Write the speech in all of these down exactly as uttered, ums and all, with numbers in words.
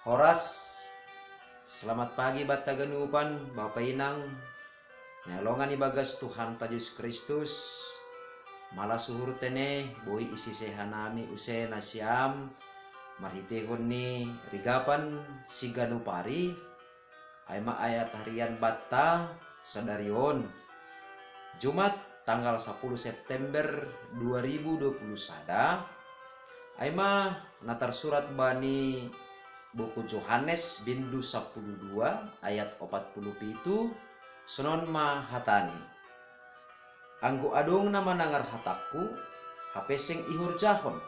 Horas. Selamat pagi batta ganupan, Bapa Inang, naelongan ibagas Tuhanta Jesus Kristus. Mala suhur tene boi isise hanami use nasiam marhitehon ni rigapan siganupari, ai ma ayat harian batta sadari on, Jumat tanggal sapuluh September dua ribu dua puluh sada, ai ma na tarsurat bani buku Johannes bindu sapuluh dua ayat opat puluh pitu, sonon ma hatani: Anggo adong na manangar hatangku, hape seng ihorjahon,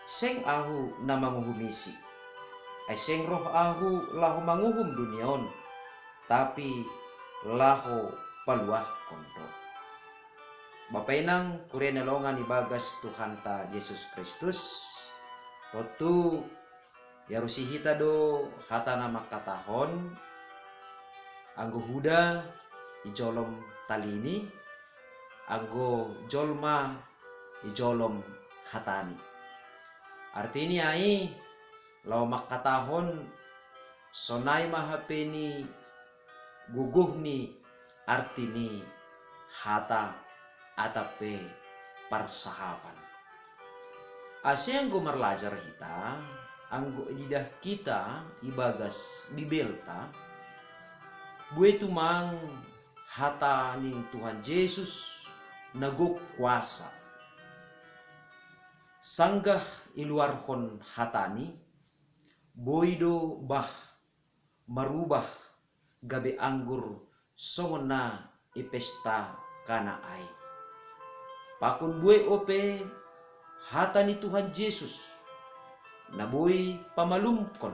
seng ahu na manguhumisi. Ai seng roh ahu laho manguhum dunia on, tapi laho paluahkon do. Bapa Inang, kuria naelongan ibagas Tuhanta Jesus Kristus, tontu iarusi hita do hata na mangkatahon: Anggo huda ijolom talini, anggo jolma ijolom hatani. Artini ai, laho mangkatahon sonai ma hape ni gogoh ni arti ni hata atap pe parsahapan. Ase anggo marlajar hita, anggo ididah hita ibagas Bibelta, bue tumang hata ni Tuhan Jesus na gok kuasa. Sanggah iluarhon hatani, boi do bah marubah gabe anggur songon na i pesta Kana ai. Pakon bue ope hata ni Tuhan Jesus, na boi pamalumkon,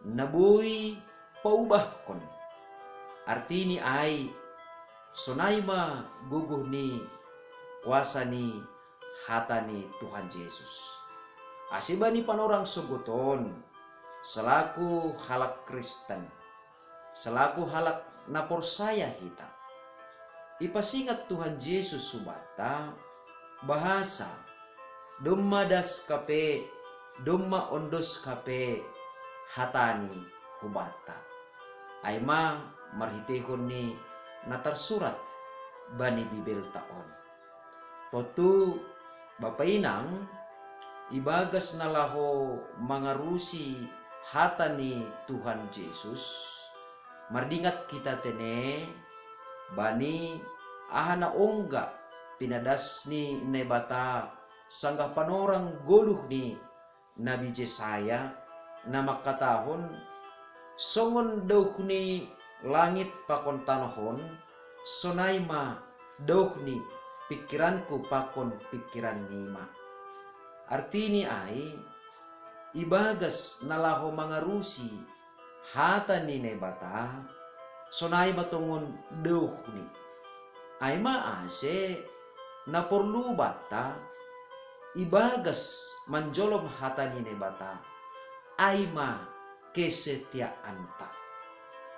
na boi paubahkon. Artini ai, sonai ma gogoh ni kuasa ni hata ni Tuhan Jesus. Ase bani panorang sogot on, selaku halak Kristen, selaku halak na porsaya hita, ipasingat Tuhan Jesus hubanta, bahasa, domma das hape, domma ondos hape hatani hubanta. Ai ma marhitehon ni na tarsurat bani Bibelta on. Tontu, Bapa Inang, ibagas na laho mangarusi hata ni Tuhan Jesus, mardingat hita tene bani aha na ongga pinadas ni Naibata sanggah panorang goluh ni Nabi Jesaya, na mangkatahon: Songon dauh ni langit pakon tanoh on, sonai ma dauh ni pingkiranku pakon pingkiran nima. Artini ai, ibagas na laho mangarusi hata ni Naibata, sonai ma tongon dauh ni. Ai ma ase na porlu banta ibagas manjolom hata ni Naibata, ai ma kesetiaanta.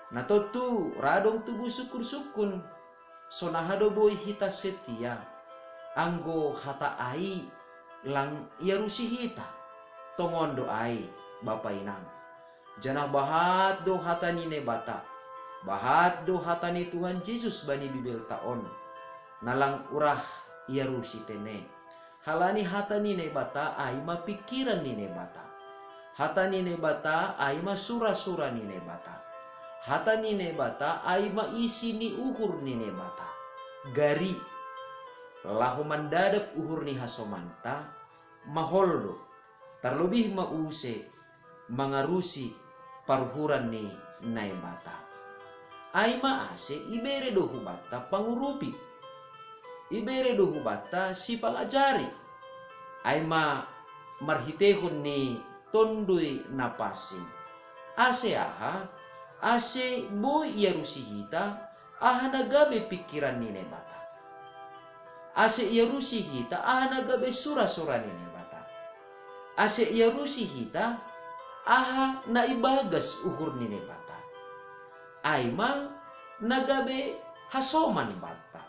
Na tontu ra adong tubu sungkun-sungkun, sonaha do boi hita setia, anggo hata ai lang iarusi hita. Tongon do ai, Bapa Inang. Janah bahat do hata ni Naibata, bahat do hata ni Tuhan Jesus bani Bibelta on, na lang urah iarusi tene. Halani hata ni Naibata ai ma pingkiran ni Naibata. Hata ni Naibata ai ma sura-sura ni Naibata. Hata ni Naibata ai ma isi ni uhur ni Naibata. Gari, laho mandadap uhur ni hasomanta, mahol do, tarlobih ma use mangarusi paruhuran ni Naibata. Ai ma ase ibere do hubanta pangurupi, ibere do hubanta sipangajari, ai ma marhitehon ni Tonduy Napansing. Ase aha? Ase boi iarusi hita aha na gabe pingkiran ni Naibata. Ase iarusi hita aha na gabe sura-sura ni Naibata. Ase iarusi hita aha na ibagas uhur ni Naibata. Ai ma na gabe hasoman banta.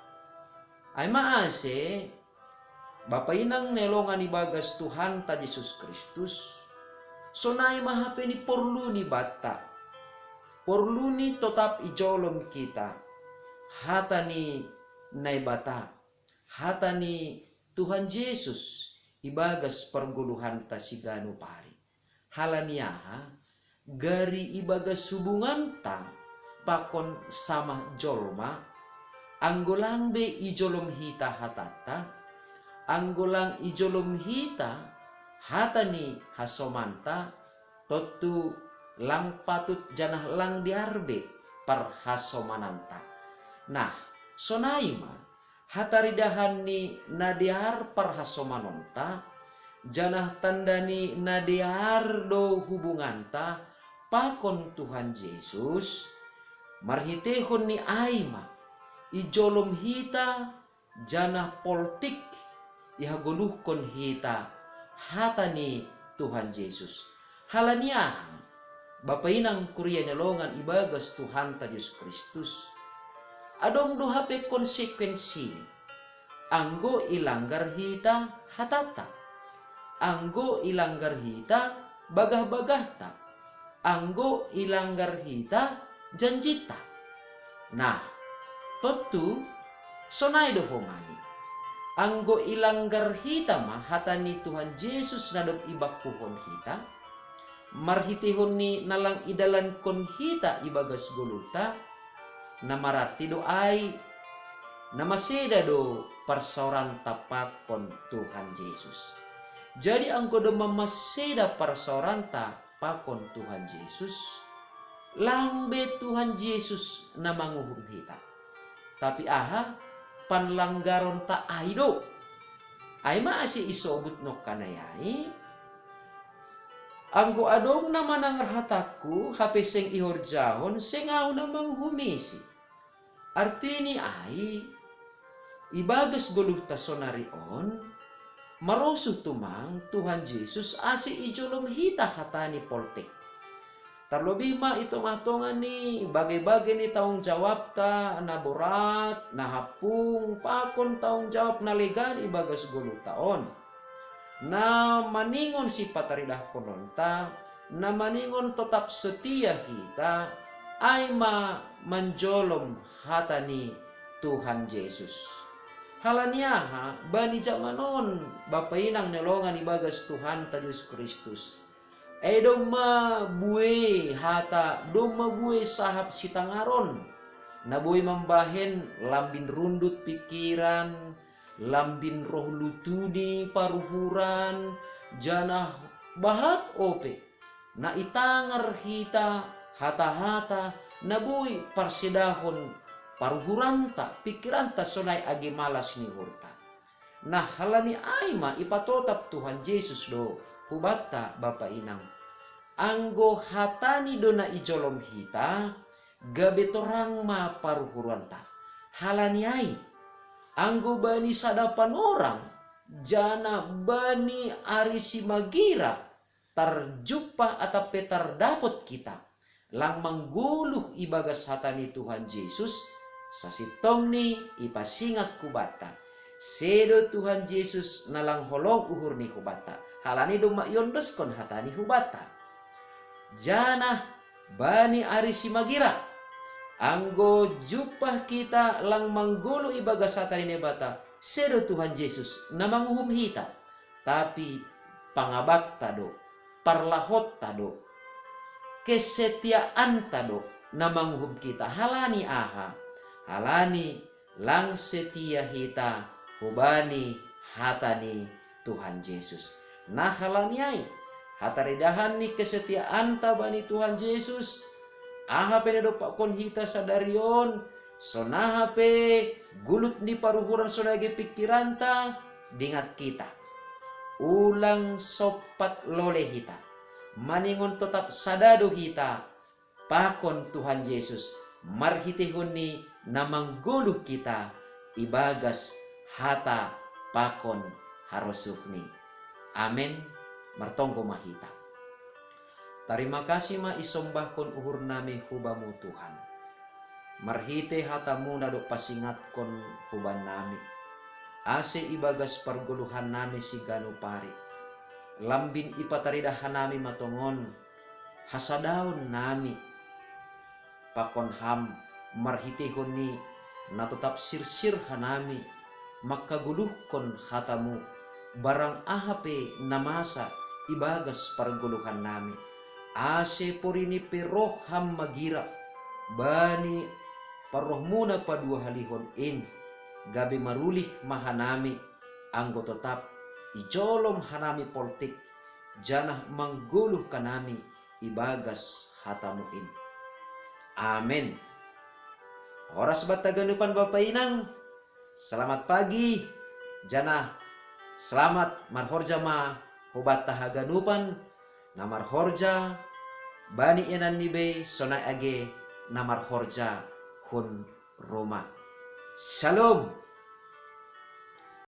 Ai ma ase, Bapa Inang na elongan ibagas Tuhanta Jesus Kristus, Sonai ma hape ni porlu ni banta. Porlu ni totap ijolom hita hata ni Naibata, hata ni Tuhan Jesus ibagas pargoluhanta siganup ari. Halani aha? Gari ibagas hubunganta pakon sama jolma, anggo lang be ijolom hita hatanta, anggo lang ijolom hita hata ni hasomanta, tontu lang patut janah lang dear be parhasomananta. Nah, sonai ma, hataridahan ni na dear parhasomanonta, janah tanda ni na dear do hubunganta pakon Tuhan Jesus, marhiteihon ni ai ma ijolom hita janah poltik ihagoluhkon hita hata ni Tuhan Jesus. Halani aha? Bapa inang kuria ni longan ibagas Tuhanta Jesus Kristus, adong do hape konsekuensi anggo ilanggar hita hatanta, anggo ilanggar hita bagah-bagahta, anggo ilanggar hita janjinta. Nah, tontu sonai do homani. Anggo ilanggar hita ma hata ni Tuhan Jesus na dob ibangkuhon hita, marhiteihon ni na lang idalankon hita ibagas goluhta, na mararti do ai na maseda do parsaoranta pakon Tuhan Jesus. Jadi anggo domma maseda parsaoranta pakon Tuhan Jesus, lang be Tuhan Jesus na manguhum hita. Tapi aha? Panlanggaronta ai do. Ai ma ase isobut nongkanai ai, anggo adong na manangar hatangku hape seng ihorjahon, seng ahu na manguhumisi. Artini ai, ibagas goluhta sonari on, marosuh tumang Tuhan Jesus ase ijolom hita hata ni poltik. Tarlobih ma i tongah-tongah ni bage-bage ni taong jawabta na borat, na hampung, pakon taong jawab na legan ibagas goluhta on, na maningon sipataridahkononta, na maningon totap setia hita, ai ma manjolom hata ni Tuhan Jesus. Halani aha? Bani jaman on, bapa inang ni longan ibagas Tuhanta Jesus Kristus, ai domma buei hata, domma buei sahap sitangaron, na boi mambahen lambin rundut pingkiran, lambin roh lutuni paruhuran, janah bahat ope na itangar hita hata-hata na boi parsedahon paruhuranta, pingkiranta sonai age malas ni uhurta. Nah, halani ai ma ipatotap Tuhan Jesus do hubanta, bapa inang, anggo hatani do na ijolom hita, gabe torang ma paruhuranta. Halani ai, anggo bani sada panorang, janah bani ari simagira tarjumpah atap pe tardapot hita, lang manggoluh ibagas hata ni Tuhan Jesus, sasintongni ipasingat hubanta, sedo Tuhan Jesus na lang holong uhurni hubanta, halani domma iondoskon hatani hubanta. Janah bani ari simagira, anggo jumpah hita lang manggoluh ibagas hata ni Naibata, sedo Tuhan Jesus na manguhum hita, tapi pangabakta do, parlahotta do, kesetiaanta do na manguhum hita. Halani aha? Halani lang setia hita hubani hata ni Tuhan Jesus. Nah, halani ai, hataridahan ni kesetiaanta bani Tuhan Jesus, aha pe na dompakkon hita sadari on, sonaha pe gulut ni paruhuran sonai age pingkiranta, dingat hita, ulang sompat lole hita maningon totap sada do hita pakon Tuhan Jesus, marhiteihon ni na manggoluh hita ibagas hata pakon harosuhni. Amen. Martonggo ma hita. Tarima kasih ma isombahkon uhurnami hu Bamu, Tuhan, marhitei hataMu na dob pasingatkon hubannami, ase ibagas pargoluhannami siganup ari, Lambin ipatarida hanami matongon, hasadaon nami. Pakon ham marhitehon ni na totap sirsir hanami, mangkagoluhkon hatamu, barang aha pe na masa ibagas pargoluhan nami. Ase porini pe roh ham magira, bani parrohmuna paduahalihon in, gabe marulih ma hanami, anggo totap ijolom hanami poltik, janah manggoluh hanami ibagas hatamu in. Amen. Horas banta ganupan bapa inang, selamat pagi, janah selamat marhorja ma hubanta haganupan, na marhorja bani inan ni bei sonai age na marhorja hun rumah. Shalom.